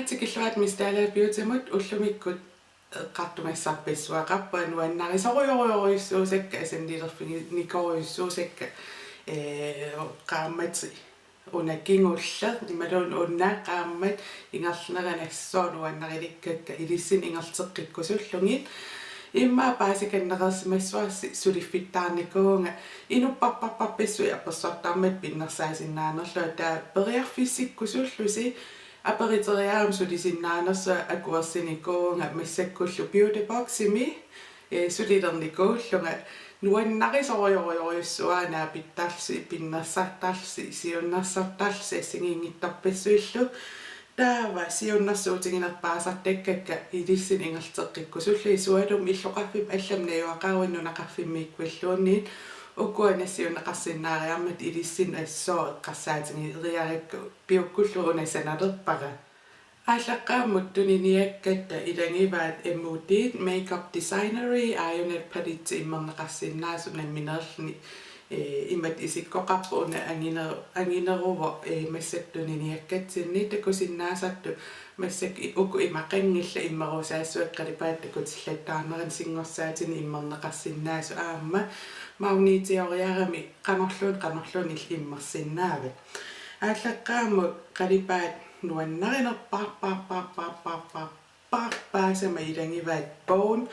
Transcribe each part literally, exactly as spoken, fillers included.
Tikilluarit Miss Dalager Beautymut. Ullumikkut eqqartugassarpassuaqarpunga nuannarisorujorujorujussuusakka, asannilerfiginikorujussuusakka, ee, qaammatit una kingulleq imaluunniit una qaammat ingerlanerani assut nuannarilikkakka ilissinnut ingerlateqqikkusullugit. Immaqa paasikannereersimassuarsi suliffittaarnikuuvunga, inupparparparpassuit apersortarmata pinnersaasinnaanerlunga, taava periarfissikkusullusi aperiteriarama sulisinnaanersunga akuersinikuuvunga, massakkullu Beauty Boximi, ee, sulilernikuullunga. Nuannarisorujorujorujussuara naapittarlusi, pinnersartarlusi, siunnersortarlusi assigiinngitsorpassuillu. Taava siunnersuutiginerpaasartakkakka ilissinnut ingerlateqqikkusullugit, sualummik illoqarfipput allamik najugaqaruit nunaqarfimmiikkuilluunniit. Ukua nassiunneqarsinnaariarmata ilissinnut assut eqqarsaatigeriarakku piukkullugu una sanalerpara. Aallaqqaammut tuniniakkatta ilagivaat M U D Makeup Designery aajuna paletti immerneqarsinnaasut nammineerluni, ee, imatut isikkoqarpoq, una anginer-, angineruvoq, ee, massakkut tuniniakkatsinni. Takusinnaasartut massakkut i-, uku imaqanngillat, immerusaassuakka qalipaatit takutillattaarneranni singorsaatini immerneqarsinnaasut aamma magneteriarami qanorluunniit qanorluunniit illit immersinnaavat. Aallaqqaammut qalipaat nuannarinerpaarpaarpaarpaarpaarpaarpaarpaasama ilagivaat Bone.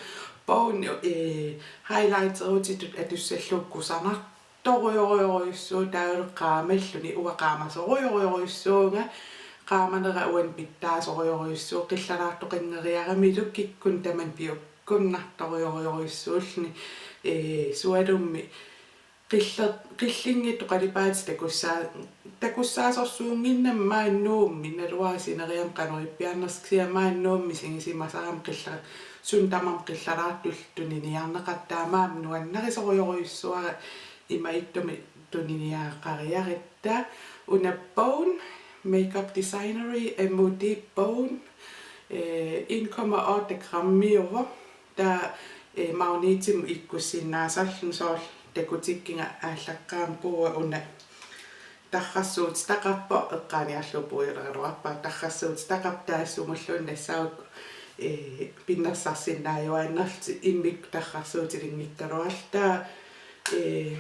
Bone, ee, highlighterititut atussallugu kusanartorujorujorujussuuvoq, taavalu qaamalluni. Uanga qaamasorujorujorujussuuvunga, qaamanera uannut pitsaasorujorujussuuvoq, qillalaartoqanngeriaramilu kikkunnut tamanut piukkunnartorujorujorujussuulluni, ee, sualummik qille-, qillinngitsut qalipaatit takussaa-, takussaasorsuunnginnamik maani Nuummi, naluara sineriammi qanoq ippiarnersoq, kisianni maani Nuummi misigisimasarama qilla-, suut tamarmik qillalaartullu tuniniarneqartut, taamaammat nuannarisorujorujussuara imaattumik tuniniaqariaratta. Una Bone, Makeup Designery M U D Bone, ee, en komma otte grammiuvoq. Taava, ee, magnetimut ikkussinnaasarluni, soorlu takutikkiga aallaqqaammut puua una tarrarsuutitaqarpoq, eqqaaniarlugu puiuleraluarpara, tarrarsuutitaqarpoq, taava sumulluunniit nassaavakku, ee, pinnersarsinnaajuaannarlutik immikkut tarrarsuutilinngikkaluarlutik. Taava, ee,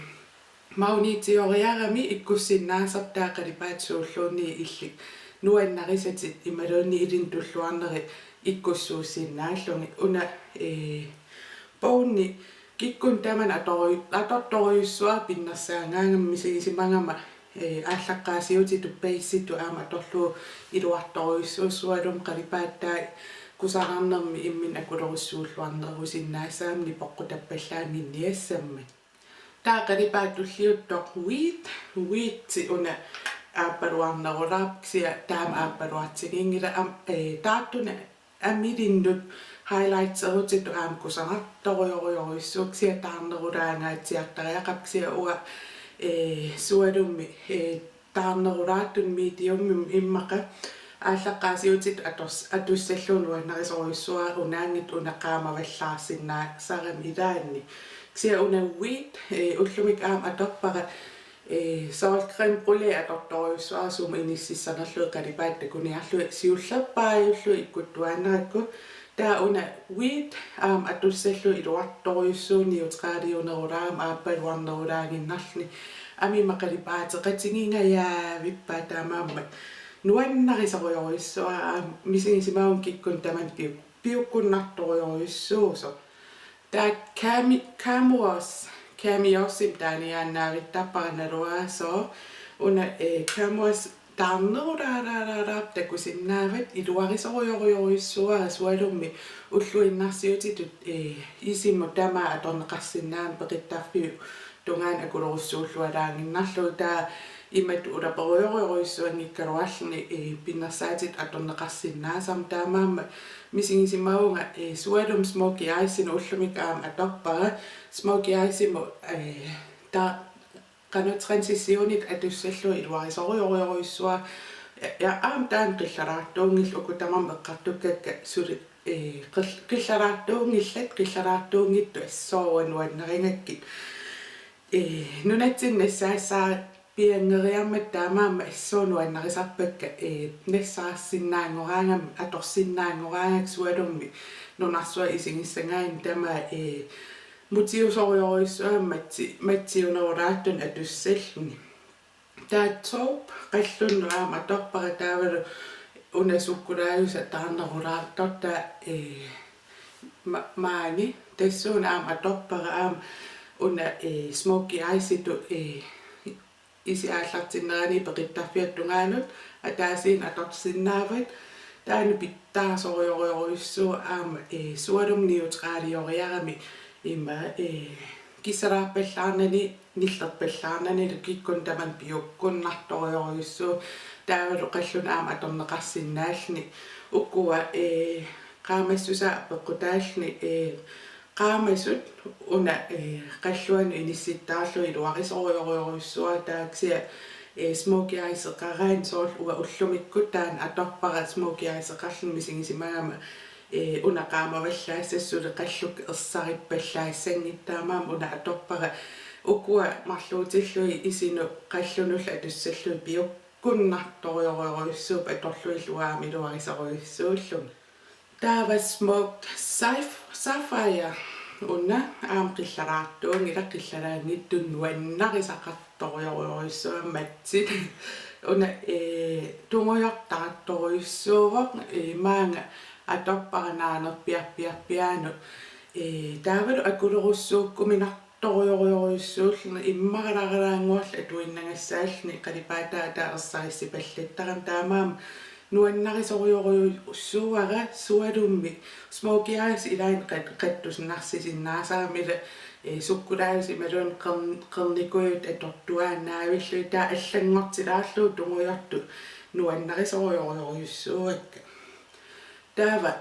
magneteriarami ikkussinnaasarput, taava qalipaatit suulluunniit illit nuannarisatit imaluunniit ilinnut tulluarnerit ikkussuussinnaallugit. Una, ee, Bone kikkunnut tamanut atorui-, atortorujussuara pinnersaagaangama, misigisimagama, ee, aallaqqaasiutitut basetut aamma atorlugu iluartorujussuuvoq, sualummik qalipaataa kusanarnermik imminut akulerussuulluarnerusinnaassagamik nipoqqutappallaannginniassammat. Taava qalipaat tulliuttoq Wheat, Wheat una aappaluarnerulaarpoq, kisianni taama aappaluartiginngilaq, am-, ee, taartuna amilinnut highlighterititut aamma kusanartorujorujorujussuuvoq, kisianni taarnerulaangaatsiartariaqarpoq, kisianni uanga, ee, sualummik, ee, taarnerulaartumik mediumimik immaqa aallaqqaasiutitut ators-, atussallugu nuannarisorujussuara, unaanngitsoq una qaamavallaarsinnaasarami ilaanni. Kisianni una Wheat, ee, ullumikkut aamma atorpara, ee, soorlu crème brûlée atortorujussuara sumut inississanerlugu qalipaatit takuniarlugit, siullerpaajullugu ikkuttuaannarakku. Taava una Wheat aamma atussallugu iluartorujussuuvoq, neutraliunerulaarami aappaluarnerulaaginnarluni. Amima qalipaateqatigiingajaavippa, taamaammat nuannarisorujorujussuara, aamma misigisimavunga kikkunnut tamanut piuk-, piukkunnartorujorujussuusoq. Taava Cami-, Cameos, Cameosimik taaniaannaavittarpara, naluara sooq. Una, ee, Cameos taarnerulaarlaarlaarpoq, takusinnaavat, iluarisorujorujorujussuara, sualummik ulluinnarsiutitut, ee, isimut tamaat atorneqarsinnaammat peqittarfiup tungaanut akulerussuullualaaginnarlugu. Taava imatut ulaperujorujorujussuanngikkaluarluni, ee, pinnersaatitut atorneqarsinnaasarmat, taamaammat misigisimavunga, ee, sualummik smokey eyes-inut ullumikkut aamma atorpara. Smokey eyes-imut, ee, ta-, qanoq transitionit atussallugu iluarisorujorujorujussuara. Ja, ja aamma taanna qillalaartuunngillat, uku tamarmik eqqartukkakka suli, ee, qill-, qillalaartuunngillat, qillalaartuunngitsut assut nuannarigakkit. Ee, nunatsinni nassaassaaq Ianngeriarmat taamaammat assut nuannarisarpakka, ee, nassaarsinnaanngoraangamik, atorsinnaanngoraangakku sualummik nunarsuaq isigissagaanni tamaat, ee, mutiusorujorujussuugami matti-, mattiunerulaartunik atussalluni. Taava Taupe qallunnut aamma atorpara taavalu una sukkulaajusaq taarnerulaartortaa, ee, ma-, maani tassuuna aamma atorpara aamma una, ee, smokey eyesitut, ee, isit aallartinnerani peqittarfiata tungaanut ataasiinnaq atorsinnaavat. Taanna pitsaasorujorujorujussuuvoq aamma, ee, sualummik neutralioriarami ima, ee, kissalaarpallaarnani, nillerpallaarnanilu kikkunnit tamanit piukkunnartorujorujussuuvoq. Taavalu qallunnut aamma atorneqarsinnaalluni. Ukua, ee, qaamassusaa peqqutaalluni, ee, qaamasut una, ee, qalluanut inissittaarlugit iluarisorujorujorujussuuara, taava kisianni, ee, smokey eyeseqaraanni soorlu uanga ullumikkut taanna atorpara smokey eyeseqarluni misigisimagama, ee, una qaamavallaassasut suli qallukka ersarippallaassanngitsut, taamaammat una atorpara ukua marluutillugit isinut qallunullu atussallugit piukkunnartorujorujorujussuupput atorlugillu aamma iluarisorujussuullugit. Taava Smoked Saph-, Sapphire una aamma qillaraartuunngilaq, qillaraanngitsunik nuannarisaqartorujorujorujussuuvoq mattit. Una, ee, tungujortaartorujussuuvoq, ee, maanga atorpara naanerpiarpiarpiaanut. Ee, taavalu akulerussuukkuminartorujorujorujussuulluni immaralaaralaannguarli atuinnangassaalluni qalipaataa taava ersarissipallattarami, taamaammat nuannarisorujorujussuuara sualummik. Smokey eyes ilaanni qat-, qattusinnaarsisinnaasarami ila, ee, sukkulaajusaq imaluunniit qern-, qernikujuit atortuaannaavillugit, taava allanngortilaarlugu tungujortut nuannarisorujorujorujussuuakka. Taava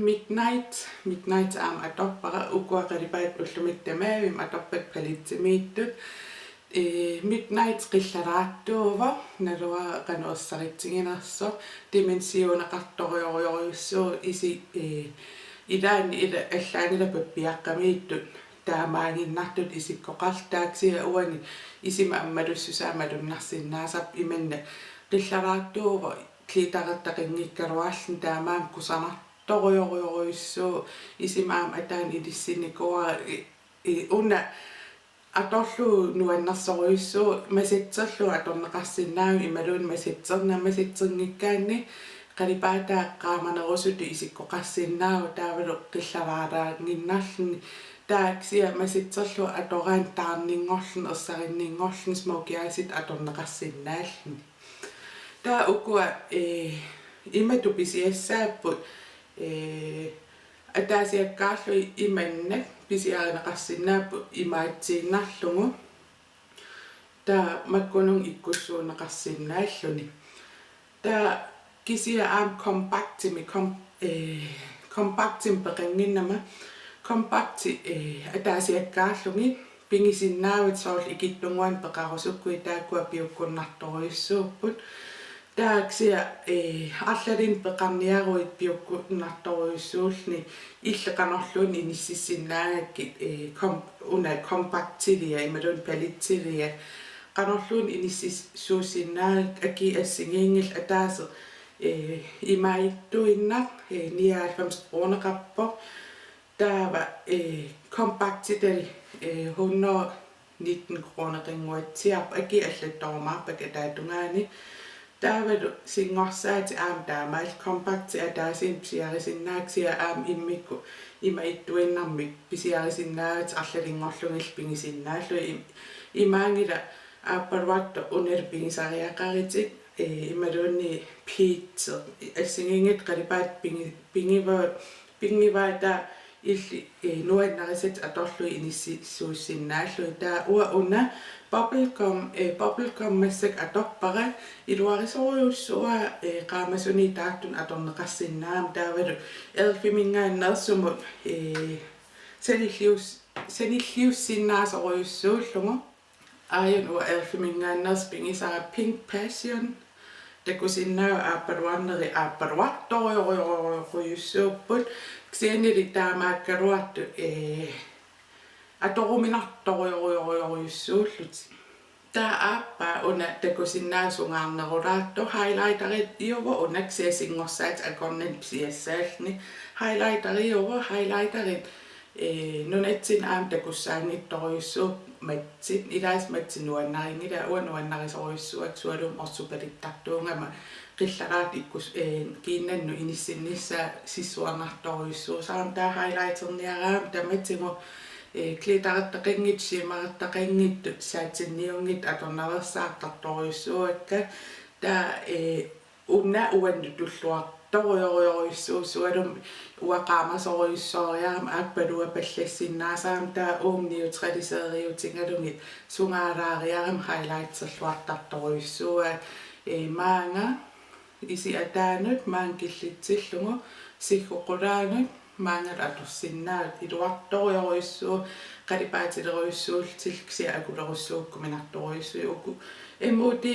Midnight, Midnight aamma atorpara, ukua qalipaatit ullumikkut tamaavimmik atorpakka palettemiittut. Ee, Midnight qillaraartuuvoq, naluara qanoq ersaritsiginersoq, dimensioneqartorujorujorujussuuvoq, isit, ee, ilaanni ila allaanngilaq pappiaqqamiittut taamaaginnartutut isikkoqartut, taava kisianni uani isima ammalussusaa malunnarsinnaasarpoq, imannak qillaraartuuvoq glitterertaqanngikkaluarluni, taamaammat kusanartorujorujorujussuuvoq, isima aamma ataanut ilissinnikuuara, i-, i-, una atorlugu nuannersorujussuuvoq, masatserlugu atorneqarsinnaagami imaluunniit masatserna-, masatsinngikkaanni qalipaataa qaamanerusutut isikkoqarsinnaavoq, taavalu qillaraalaaginnarluni, taava kisianni masatserlugu atoraanni taarninngorluni, ersarinninngorluni smokey eyesitut atorneqarsinnaalluni. Taava ukua, ee, imatut pisiassaapput, ee, ataasiakkaarlugit imannak pisiarineqarsinnaapput imaatsiinnarlugu. Taava makkununnga ikkussuunneqarsinnaalluni. Taava kisianni aamma kompaktimik, kom-, ee, kompaktimik peqannginnama, kompakti, ee, ataasiakkaarlugit pigisinnaavatit, soorlu ikittunnguanik peqarusukkuit taakkua piukkunnartorujussuupput. Taava kisianni, ee, arlalinnik peqarniaruit piukkunnartorujussuulluni, illit qanorluunniit inississinnaagakkit, ee, kom-, una kompaktiliat imaluunniit palettiliat qanorluunniit inissis-, -suussinnaagakkit, akii assigiinngillat. Ataaseq, ee, imaattuinnaq, ee, nioghalvfems kroneqarpoq. Taava, ee, kompaktitali, ee, hundrede nitten kroneqannguatsiarpoq, akii allattorumaarpakka ataatungaani. Taavalu singorsaatit aamma taamaallaat, kompakti ataasiinnaq pisiarisinnaavat, kisianni aamma immikkut imaattuinnarmik pisiarisinnaavatit arlalinngorlugillu pigisinnaallugu. Im-, imaanngilaq aappaluartoq unalu pigisariaqaritit, ee, imaluunniit peach, assigiinngitsut qalipaatit pigi-, pigiva-, pigivaat, taava illit, ee, nuannarisatit atorlugit inississuussinnaallugit. Taava uanga una bubblegum, ee, bubblegum massakkut atorpara, iluarisorujussuuara, ee, qaamasuniit taartunik atorneqarsinnaagami, taavalu elfiminngaanneersumut, ee, sanillius-, sanilliussinnaasorujussuullugu. Aajuna uanga elfiminngaanneersoq pigisara Pink Passion. Takusinnaavat aappaluarneri aappaluartorujorujorujussuupput. Kisiannili taamaakkaluartut, ee, atoruminartorujorujorujussuullutik. Taava aappaa una takusinnaasungaarnerulaartoq highlighteriuvoq, una kisianni singorsaatit akornanni pisiassaalluni. Highlighteriuvoq, highlighterit ee, nunatsinni aamma takussaanngitsorujussuupput mattit, ilaasa mattit nuannarinngilaa, uanga nuannarisorujussuuakka, sualummik orsupalittartuugama qillaraat ikkus-, ee, kiinnannut inissinnissaa sissuarnartorujussuusarami. Taava highlighterniaraangama tamatigut, ee, glitterertaqanngitsut, shimmerertaqanngitsut, satinniunngitsut atornaveersaartartorujussuuakka. Taava, ee, una uannut tulluartorujorujussuuvoq, sualummik uanga qaamasorujussuariarama aappaluapallassinnaasarami, taava uuma neutraliseriutigalugit sungaalaariarami highlighterluartartorujussuuaa. Ee, maanga isi ataanut, maanga killitsillugu, siggoqulaanut maangalu atorsinnaavat, iluartorujorujussuuvoq, qalipaatilerujussuullutillu kisianni akulerussuukkuminartorujussuit. Uku M U D,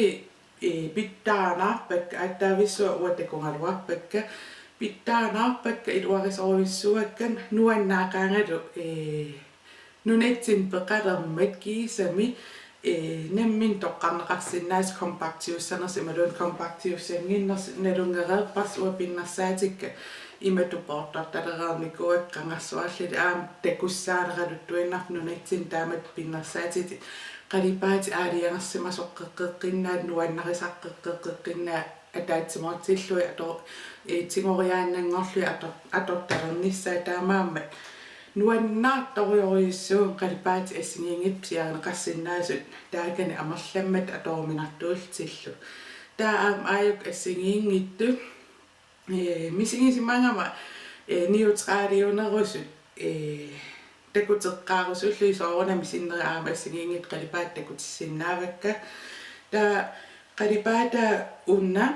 ee, pitsaanaarpakka, aatsaavissuaq uanga takugaluarpakka, pitsaanaarpakka, iluarisorujussuuakka, nuannaaqaangalu, ee, nunatsinni peqalermat kiisami, ee, nammineq toqqarneqarsinnaasut kompaktiussanersut imaluunniit kompaktiussannginnersut, nalunngereerparsi uanga pinnersaatikka imatut poortortalereernikuuakka, qangarsuarli aamma takussaaleraluttuinnarpoq nunatsinni taamatut pinnersaatitit, qalipaatit aalajangersimasoqqeqqeqqinnaat, nuannarisaqqeqqeqqeqqinnaat, ataatsimoortillugit ato-, ee, tigoriaannanngorlugit ator-, atortalernissaat, taamaammat nuannaartorujorujussuuvoq qalipaatit assigiinngitsut pisiarineqarsinnaasut taakani amerlammatit atoruminartuullutillu. Taava aamma aajuku assigiinngitsut, ee, misigisimagama, ee, neutraliunerusut, ee, takuteqqaarusullugit, soorunami sinneri aamma assigiinngitsut qalipaatit takutissinnaavakka. Taava qalipaataa una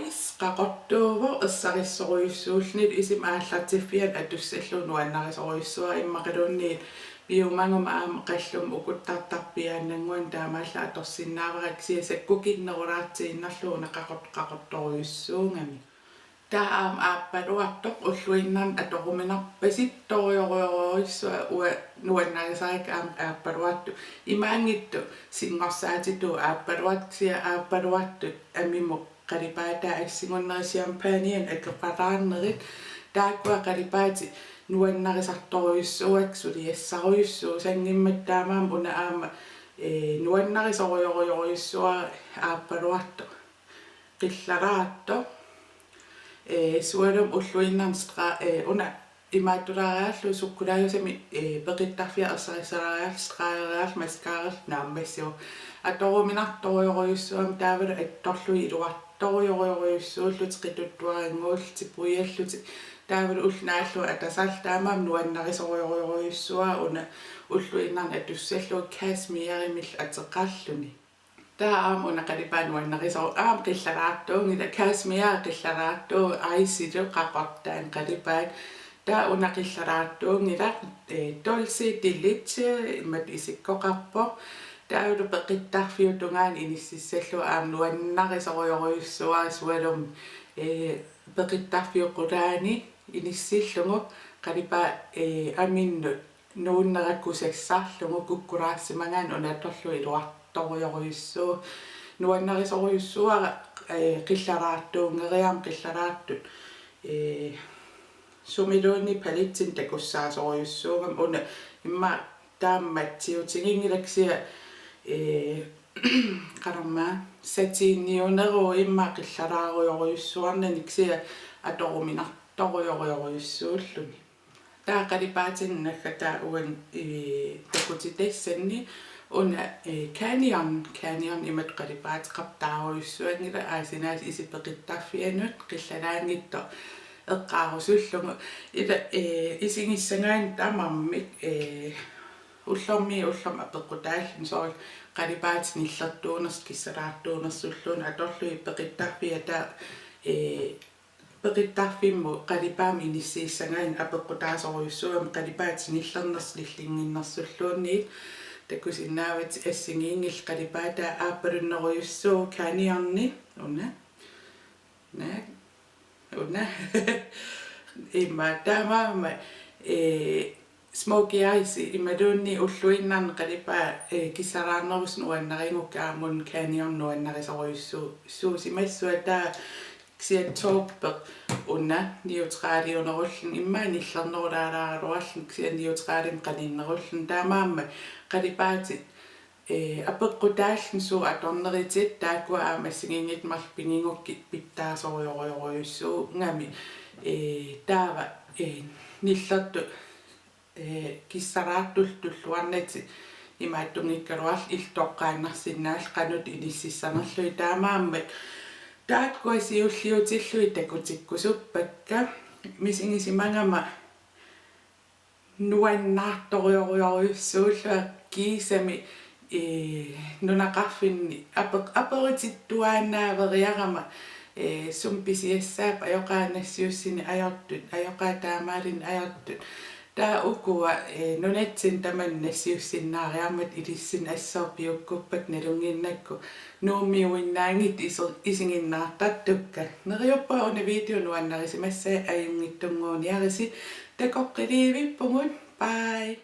Ice qaqortuuvoq, ersarissorujussuullunilu, isima aallartiffianut atussallugu nuannarisorujussuara, immaqaluunniit piumaguma aamma qallumma ukuttartarpiaannannguanik taamaallaat atorsinnaavara, kisianni sakkukinnerulaartiinnarlugu una qaqort-, qaqortorujussuugami. Taava aamma aappaluartoq, ulluinnarni atoruminarpasittorujorujorujussuaq, uanga nuannarisarakkit aamma aappaluartoq. Imaanngitsoq singorsaatitut aappaluartoq, kisianni aappaluartut amimut qalipaataa assigunneri, champagnenik akeqalaarnerit, taakkua qalipaatit nuannarisartorujussuuakka suliassarujussuussanngimmat, taamaammat una aamma, ee, nuannarisorujorujorujussuara aappaluartoq. Qillaraattoq. Ee, sualummik ulluinnarni stra-, ee, una imaattulaariarlugu sukkulaajusami, ee, peqittarfia ersarissalaariarlugu, stregereerlugu mascarallu naammassivoq. Atoruminartorujorujussuugami, taavalu attorlugit iluartorujorujorujussuullutik, qituttuarannguullutik, puiallutik. Taavalu ulloq naallugu atasarlugu, taamaammat nuannarisorujorujussuara una ulluinnarni atussallugu Cashmereimillu ateqarluni. Taava aamma una qalipaat nuannarisoq, aamma qillaraartuunngilaq, Cashmere qillaraartuuvoq, Icelu qaqortaani qalipaat. Taava una qillaraartuunngilaq, ee, Dolce de Leche imatut isikkoqarpoq. Taavalu peqittarfiup tungaanut inississallugu aamma nuannarisorujorujussuara, sualummik, ee, peqittarfiup qulaani inissillugu qalipaat, ee, aminnut nuunnera kusassarlugu kukkulaarsimagaanni una atorlugu iluartorujorujussuuvoq. Nuannarisorujussuara, ee, qillaraartuunngeriarama qillaraartut, ee, sumiluunniit palettini takussaasorujussuugami, una immaqa taama mattiutiginngilaq, kisianni, ee, qanormaa, satiniuneruvoq, immaqa qillaruujorujussuarnani, kisianni atoruminartorujorujussuulluni. Taava qalipaatinik naggataa uani, ee, takutitassanni una, ee, Canyon, Canyon imatut qalipaateqarpoq, taarujussuanngilaq, aasinaasa isit peqittarfianut qillalaanngitsoq eqqaarusullugu. Ila, ee, isigissagaanni tamarmik, ee, ullormiit ullormut apeqqutaalluni soorlu qalipaatit nillertuunersut kissalaartuunersulluunniit atorlugit peqittarfia, taava, ee, peqittarfimmut qalipaamut inissiissagaanni apeqqutaasorujussuugami qalipaatit nillernersut nillinnginnersulluunniit. Takusinnaavatit assigiinngillat, qalipaataa aappalunnerujussuuvoq Canyoni, una. Naak. Una. Immaqa taamaammat, ee, Smokey eyes imaluunniit ulluinnarni qalipaat, eh, kissaraarnerusut nuannarigukku aamma una Canyon nuannarisorujussuusimassua. Taava kisianni taupe una neutraliunerulluni, immaqa nillernerulaaraluarluni kisianni neutralimik qaninnerulluni. Taamaammat qalipaatit, eh, apeqqutaalluni suut atorneritit, taakkua aamma assigiinngitsut marluk pigigukkit pitsaasorujorujorujussuugamik, eh, taava, eh, nillertut, eh, kissaraartullu tulluarnatik imaattunngikkaluarlugit illit toqqaannarsinnaallutit qanoq inississanerlugit. Taamaammat taakkua siulliutillugit takutikkusuppakka. Misigisimagama nuannaartorujorujorujussuullunga kiisami, eh, nunaqarfinni ape-, aperitittuaannaaveriarama, eh, sumi pisiassaapput, ajoqaaq nassiussineq ajortut, ajoqaaq taamaalineq ajortut. Taava ukua, eh, nunatsinni tamanna nassiussinnaariarmata ilissinnut assut piukkuppakka nalunnginnakku Nuummiuinnaanngitsut iso-, isiginnaartartukka. Neriuppunga una video nuannarisimassagitit, ajunngitsunnguuniarisi. Takoqqiliivippugut. Bye.